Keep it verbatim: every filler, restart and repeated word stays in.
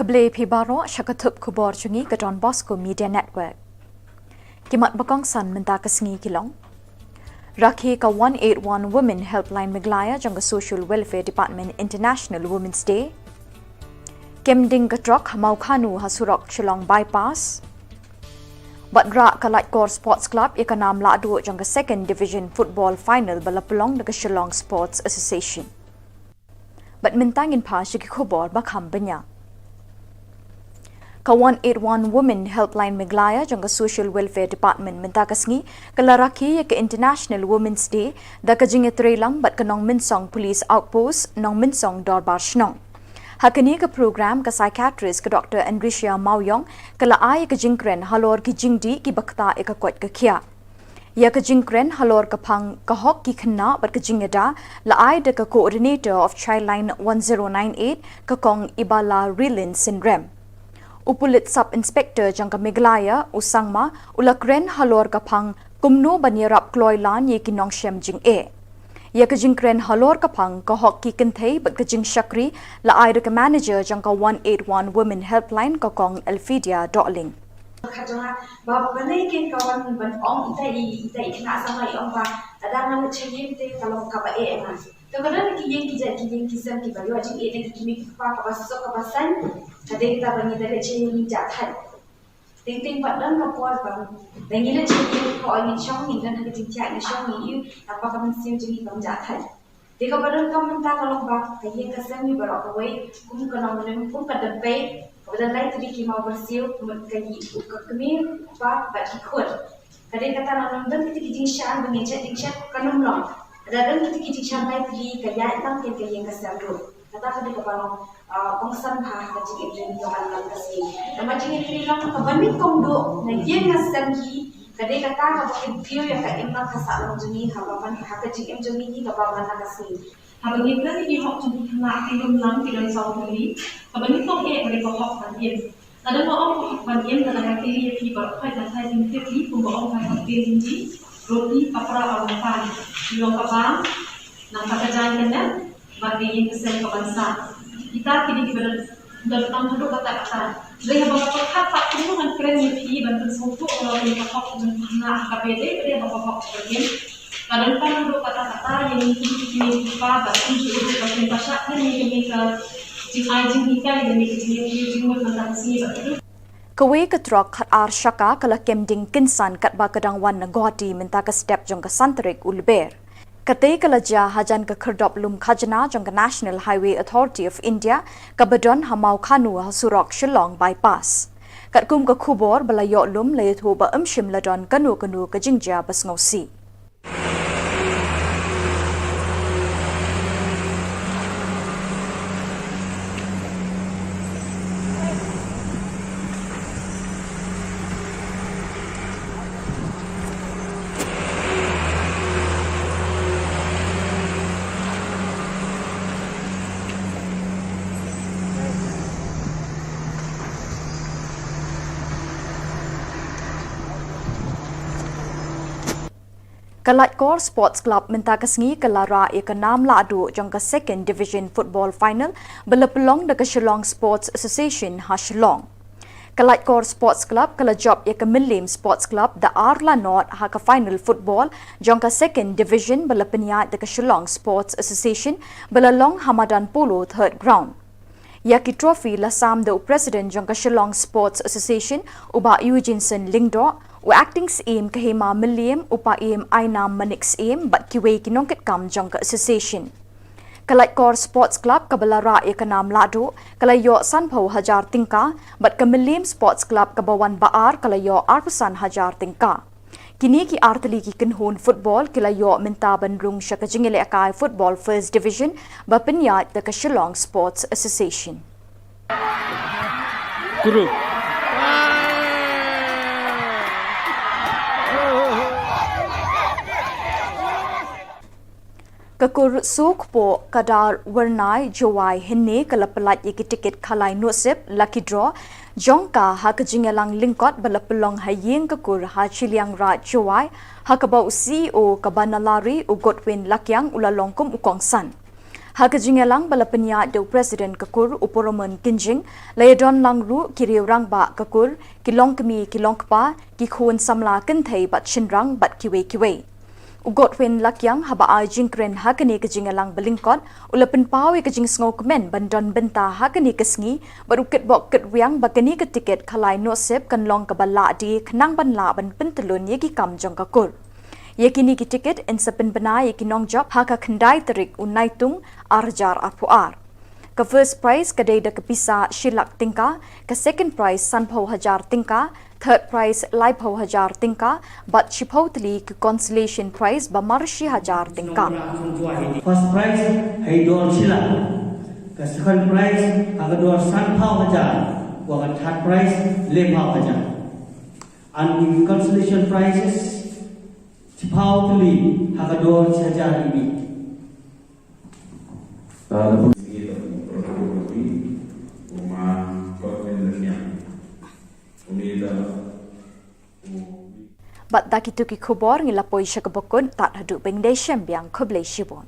Khublei phi baroh sha ka thup khubor jong ngi ka Don Bosco Media Network. Ki mat ba kongsan mynta ka sngi ki long: Rakhe ka one eight one Women Helpline Meghalaya jong ka Social Welfare Department International Women's Day. Kem ding ka trok ha Mawkhanu ha surok Shillong Bypass. Bad rah ka Laitkor Sports Club ïa ka nam lahduh jong ka Second Division Football Final ba la pynlong da ka Shillong Sports Association. Bad mynta ngin phai sha ki khubor ba kham bniah. Ka one eight one Women Helpline Meghalaya jong ka Social Welfare Department mynta ka sngi ka la rakhe ïa ka International Women's Day da ka jingïatreilang bad ka nongmynsong Police Outpost, nongmynsong Dorbar Shnong. Ha kane ka program ka psychiatrist ka Doctor Andresia Mawïong ka la ai ka jingkren halor ki jingdih kiba ktah ïa ka koit ka khiah. Ïa ka jingkren halor ka phang ka hok ki khynnah bad ka jingïada la ai da ka Coordinator of Childline one zero nine eight, ka Kong Ibalarilin Synrem. U Pulit Sub Inspector jong ka Meghalaya, u Sangma, u la kren halor ka phang kumno ban ïarap kloi lan ïa ki nongshem jingeh. Ïa ka jingkren halor ka phang ka hok ki kynthei bad ka jingshakri la ai da ka Manager jong ka one eight one Women Helpline, ka Kong Elfidia Dohling. Khat jong nga ba, ba nai ken ka wan ban ong ita i, ita i khynnah samla i ong ba, lada nga lut sha ïing te ka long kaba eh nga. To ka don ki ïing ki jait ki ïing ki sem kiba ïoh jingeh na ki kmie ki kpa, kaba suk kaba saiñ. Ka dei kata ba ngi da leit sha ïing ngi jah thait. Teng teng pat don ka por ba, da ngi leit sha ïing ka ong ngin shong, ngin don ha ka jingthiah ngi shong ngi ïoh, tang ba ka mynsiem jong ngi kam jah thait. Te kaba donkam mynta ka long ba ka ïing ka sem ngi baroh kawei kum ka nongrim, kum ka dempei kaba don lai tylli ki maw barsiew, mut ka ïing, u ka kmie, u kpa bad ki khun. Ka dei kata, lada ym don kita ki jingshah ba ngin shah jingshah, kan ym long. Lada don kita ki jingshah lai tylli, ka ïaid tang ken ka ïing ka sem ruh. Kata ka dei kaba long, ah, kongsan bha ha ka jingim jong ngi ka man la ka sngi. Namar jingim jong ngi long kaba nyngkong duh na ïing na sem hi, ka dei kata kaba kyntiew ïa ka imlang ka sahlang jong ngi ha ka man, ha ka jingim jong ngi hi kaba man la ka sngi. Haba ngi kren ïa ki hok jong ki khynnah, ki lum lang ki don saw tylli. Kaba nyngkong eh ka dei ka hok ban im. Lada nga ong ka hok ban im, lada nga kylli ïa phi baroh, phi da thait, phi tip ïa phi kumba ong ka hok im hi. Roti, kapra, aur makan. Ïa ka bam, nangta ka jaiñ ka net, bad ka ïing ka sem ka ban sah. Kita ki dei kiba don tang haduh katta katta. Dei haba nga pyrkhat pat kumno ngan kren ïa phi ban pynsngewthuh halor kane ka hok jong ki khynnah, ka dei, dei haba ka hok ka im. Ka don tang haduh katta katta ïa ngi ki kmie ki kpa bad kumjuh ruh ba kin pynshah kren ïa kane ka jingai jinghikai ïa kane ka jingim jingmut mynta ka sngi bad haduh. Kawei ka trok khatar shaka ka la kem ding kynsan katba ka dang wan na Guwahati mynta ka step jong ka san tarik u Lber. Katei ka la jia hajan ka khyrdop lum khajna jong ka National Highway Authority of India kaba don ha Mawkhanu ha surok Shillong Bypass. Katkum ka khubor ba la ïoh lum, la ïathuh ba ym shym la don kano kano ka jingjia ba sngewsih. Ka Laitkor Sports Club mynta ka sngi ka la rah ïa ka nam lahduh jong ka Second Division Football Final ba la pynlong da ka Shillong Sports Association ha Shillong. Ka Laitkor Sports Club ka la jop ïa ka Mylliem Sports Club da ar la nod ha ka final football jong ka Second Division ba la pynïaid da ka Shillong Sports Association ba la long ha madan Polo Third Ground. Ïa ki trophy la sam da u President jong ka Shillong Sports Association, u Bah Eugenson Lyngdoh, u Acting Syiem ka Hima Mylliem, u Paiem Ainam Manik Syiem, bad kiwei ki nongkitkam jong ka Association. Ka Laitkor Sports Club kaba la rah ïa ka nam lahduh, ka la ïoh sanphew hajar tyngka, bad ka Mylliem Sports Club kaba wan ba ar ka la ïoh arphew san hajar tyngka. Kine ki artylli ki kynhun football ki la ïoh mynta ban rung sha ka jingïalehkai football First Division ba pynïaid da ka Shillong Sports Association. Group. Ka kur Sukpo Kadar Wernai Jowai hynne ka la pyllait ïa ki tiket khalai nusip, lucky draw, jong ka ha ka jingïalang lyngkot ba la pynlong ha ïing ka kur ha Chilliangraij Jowai, ha kaba u C E O ka Banalari u Godwin Lakiang u la long kum u kongsan. Ha ka jingïalang ba la pynïaid da u President ka kur u Puramon Kynjing, la ïadon lang ruh ki riew rangbah ka kur, ki longkmie ki longkpa, ki khun samla kynthei bad shynrang bad kiwei kiwei. U Godwin Lakiang haba ai jingkren ha kane ka jingïalang ba lyngkot, u la pynpaw ïa ka jingsngewkmen ban don bynta ha kane ka sngi, bad u kitbok kitrwiang ba kane ka tiket khalai Nohsep kan long kaba lah die khnang ban lah ban pyntyllun ïa ki kam jong ka kur. Ïa kine ki tiket yn sa pynbna ïa ki nongjop ha ka khyndai tarik u Naitung ar hajar arphew ar. Ka first prize ka dei da ka pisa shi lak tyngka, ka second prize sanphew hajar tyngka, third prize laiphew hajar tyngka, bad shiphew tylli ka consolation prize ba mar shi hajar tyngka. First prize ha ka dor shi lak, ka second prize ha ka dor sanphew hajar, wa ka third prize laiphew hajar. And the consolation prizes shiphew tylli ha ka dor shi hajar. Bad da kito ki khubor ngi la poi sha kaba kut, tad haduh ban ïashem biang, khublei shibun.